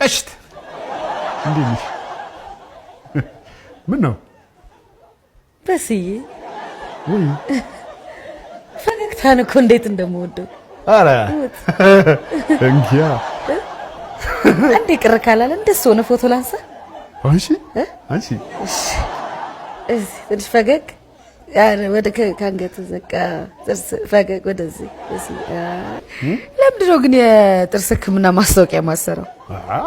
ቀሽት፣ እንዴት ነሽ? ምን ነው? በስዬ። ውይ። ፈገግታን እኮ እንዴት እንደምወደው። ኧረ እንኪያ። አንዴ ቅር ካላለ እንደሱ ሆነ ፎቶ ላንሳ። አንሺ አንሺ። እዚህ ትንሽ ፈገግ ወደ ከአንገት ዘቃ ጥርስ ፈገግ ወደዚህ። ለምንድን ነው ግን የጥርስ ሕክምና ማስታወቂያ ማሰራው?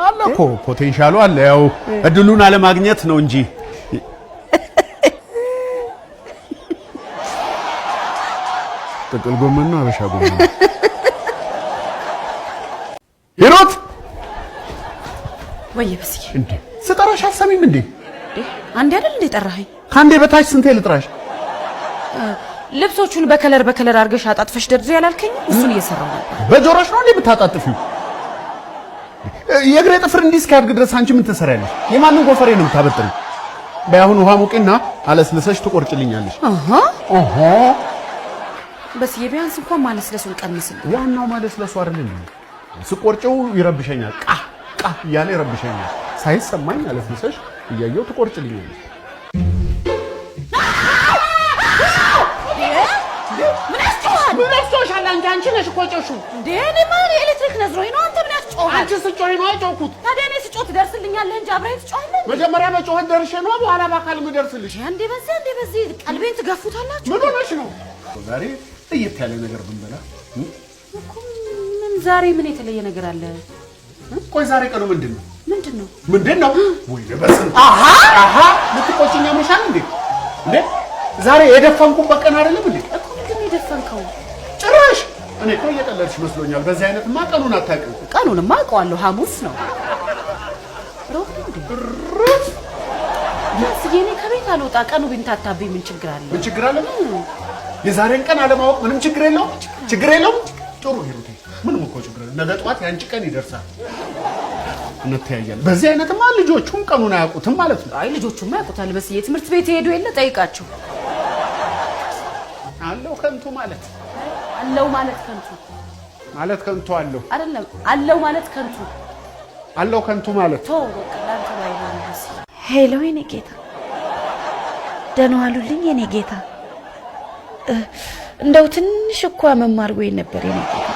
አለ እኮ፣ potential ኡ አለ። ያው እድሉን አለማግኘት ነው እንጂ። ጥቅል ጎመን ነው አበሻ ጎመን? ሂሩት! ወይ በስዬ። እንዴ፣ ስጠራሽ አትሰሚም እንዴ? አንዴ አይደል እንዴ ጠራኸኝ? ከአንዴ በታች ስንቴ ልጥራሽ? ልብሶቹን በ color በ color አድርገሽ አጣጥፈሽ ደርድሪ ያላልከኝ? እሱን እየሰራሁ ነበር። በጆሮሽ ነው እንዴ የምታጣጥፊው? የእግሬ ጥፍር እንዲህ እስኪያድግ ድረስ አንቺ ምን ትሰሪያለሽ? የማንን ጎፈሬ ነው የምታበጥሪው? በይ አሁን ውሃ ሙቂና አለስልሰሽ ትቆርጭልኛለሽ። አሃ። ኦሆ። በስዬ፣ ቢያንስ እንኳን ማለስለሱን ቀንስልኝ። ዋናው ማለስለሱ አይደል እንዴ? ስቆርጨው ይረብሸኛል። ቃ ቃ እያለ ይረብሸኛል። ሳይሰማኝ አለስልሰሽ እያየሁ ትቆርጭልኛለሽ። ምን ያስጮሃል? ምን ያስጮሻል? አንቺ ነሽ እኮ ጮሽው። እንዴ፣ እኔማ ኤሌክትሪክ ነዝሮኝ ነው። አንተ ምን ያስጮሃል? አንቺ ስጮሂ ነው የጮኩት። ታዲያ እኔ ስጮህ ትደርስልኛለህ እንጂ አብረኸኝ ትጮሃለህ? መጀመሪያ በጮኸት ደርሼ ነው በኋላ በአካል የምደርስልሽ። አንዴ በዚህ አንዴ በዚህ ቀልቤን ትገፉታላችሁ። ምን ሆነሽ ነው? ዛሬ ለየት ያለ ነገር ብንበላ? እኮ ምን ዛሬ ምን የተለየ ነገር አለ? ቆይ፣ ዛሬ ቀኑ ምንድን ነው? ምንድን ነው? ምንድን ነው? ወይ በስንት አሃ አሃ፣ ልትቆጪኝ ያምሻል እንዴ? እንዴ፣ ዛሬ የደፈንኩበት ቀን አይደለም እንዴ? እኮ ምንድን ነው የደፈንከው? ጭራሽ እኔ እኮ እየቀለድሽ መስሎኛል። በዚህ አይነትማ ቀኑን አታውቂው። ቀኑንማ አውቀዋለሁ፣ ሐሙስ ነው። ሮብ ነው እንዴ? ቢያንስ እኔ ከቤት አልወጣ ቀኑ ቢምታታብኝ ምን ችግር አለ? ምን ችግር አለ? የዛሬን ቀን አለማወቅ ምንም ችግር የለውም። ችግር የለውም። ጥሩ ሂሩቴ፣ ምንም እኮ ችግር የለውም። ነገ ጠዋት የአንቺ ቀን ይደርሳል፣ እንተያያለን። በዚህ አይነትማ ልጆቹም ቀኑን አያውቁትም ማለት ነው። አይ፣ ልጆቹማ ያውቁታል። በስዬ፣ ትምህርት ቤት ሄዱ የለ፣ ጠይቃቸው። አለው ከንቱ ማለት። አለው ማለት ከንቱ። ማለት ከንቱ አለው። አይደለም፣ አለው ማለት ከንቱ። አለው ከንቱ ማለት። ቶ በቃ ላንተ ባይሆን በስዬ። Hello የኔ ጌታ፣ ደህና ዋሉልኝ የኔ ጌታ። እንደው ትንሽ እኮ አመም አድርጎኝ ነበር የኔ ጌታ።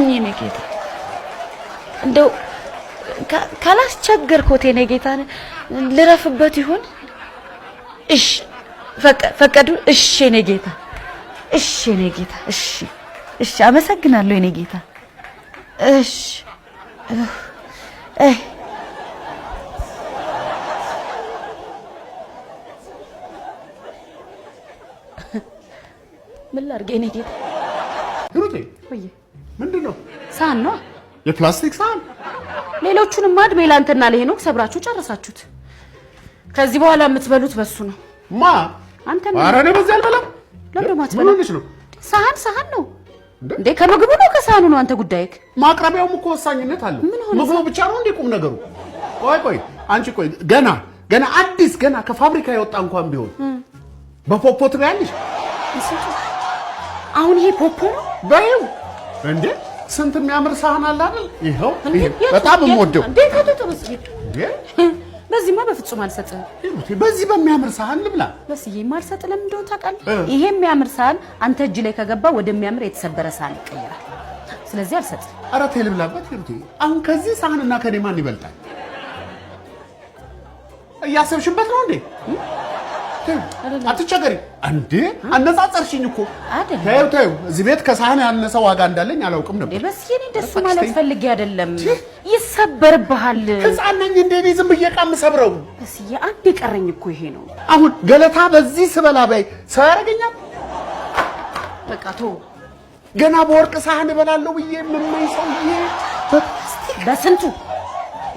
የኔ ጌታ፣ እንደው ካላስቸገርኮት የኔ ጌታ ልረፍበት ይሆን? እሺ፣ ፈቀዱ? እሺ የኔ ጌታ፣ እሺ የኔ ጌታ፣ እሺ እሺ፣ አመሰግናለሁ የኔ ጌታ። እሺ እህ። ምን ላድርግ የኔ ጌታ? ሂሩቴ። ወይ። ምንድን ነው? ሳህን ነው። የፕላስቲክ ሳህን? ሌሎቹንማ እድሜ ላንተና ለሄኖክ ሰብራችሁ ጨረሳችሁት። ከዚህ በኋላ የምትበሉት በሱ ነው። ማ? አንተ። ኧረ እኔ በዚህ አልበላም። ለምን ደግሞ ምን አትበላም? ሆነሽ ነው? ሳህን ሳህን ነው እንዴ? ከምግቡ ነው ከሳህኑ ነው አንተ ጉዳይክ? ማቅረቢያውም እኮ ወሳኝነት አለው። ምን ሆነ? ምግቡ ብቻ ነው እንዴ ቁም ነገሩ? ቆይ ቆይ፣ አንቺ ቆይ፣ ገና ገና አዲስ ገና ከፋብሪካ የወጣ እንኳን ቢሆን በፖፖ ትበያለሽ? አሁን ይሄ ፖፖ ነው? በይው እንዴ፣ ስንት የሚያምር ሳህን አለ አይደል? ይኸው። እንዴ? ይሄ በጣም የምወደው። እንዴ ተው በስዬ። እንዴ? በዚህማ በፍጹም አልሰጥህም። ሂሩቴ፣ በዚህ በሚያምር ሳህን ልብላ። በስዬ፣ የማልሰጥህ ለምን እንደሆነ ታውቃለህ? ይሄ የሚያምር ሳህን አንተ እጅ ላይ ከገባ ወደሚያምር የተሰበረ ሳህን ይቀየራል። ስለዚህ አልሰጥህም። ኧረ ተይ ልብላበት ሂሩቴ። አሁን ከዚህ ሳህንና ከኔ ማን ይበልጣል? እያሰብሽበት ነው እንዴ? ተይው፣ አትቸገሪ። እንዴ፣ አነጻጸርሽኝ እኮ። አይደለም። ተይው ተይው፣ እዚህ ቤት ከሳህን ያነሰ ዋጋ እንዳለኝ አላውቅም ነበር። በስዬ፣ እኔ እንደሱ ማለት ፈልጌ አይደለም። ይሰበርብሃል። ሕፃን ነኝ እንዴ እኔ ዝም ብዬ ዕቃ የምሰብረው? በስዬ፣ አንድ የቀረኝ እኮ ይሄ ነው። አሁን ገለታ በዚህ ስበላ በይ ሰው ያደርገኛል? በቃ ተው። ገና በወርቅ ሳህን እበላለሁ ብዬ የምመኝ ሰውዬ በፕላስቲክ። በስንቱ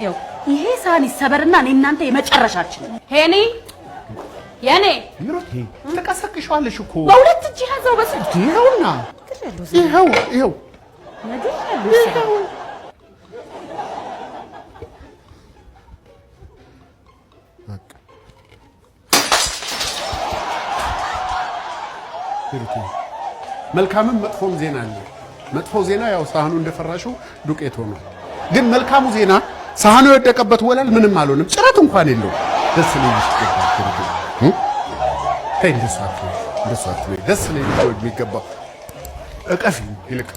ይኸው ይሄ ሳህን ይሰበርና እኔ እናንተ የመጨረሻችን ሄኒ የኔ። ሂሩቴ፣ ትቀሰቅሸዋለሽ እኮ። በሁለት እጅ ያዘው በስንቱ። ይኸውና፣ ይኸው ይኸው። ነግሬሃለሁ። ይኸው። በቃ ሂሩቴ፣ መልካምም መጥፎም ዜና አለ። መጥፎ ዜና ያው ሳህኑ እንደፈራሽው ዱቄት ሆኗል። ግን መልካሙ ዜና ሳህኑ የወደቀበት ወለል ምንም አልሆንም፣ ጭረት እንኳን የለውም። ደስ ሊልሽ ይገባል። ሂሩቴ ተይ፣ እንደሱ አትበይ፣ እንደሱ አትበይ። ደስ ሊልሽ ነው የሚገባው። እቀፊኝ ይልቅ።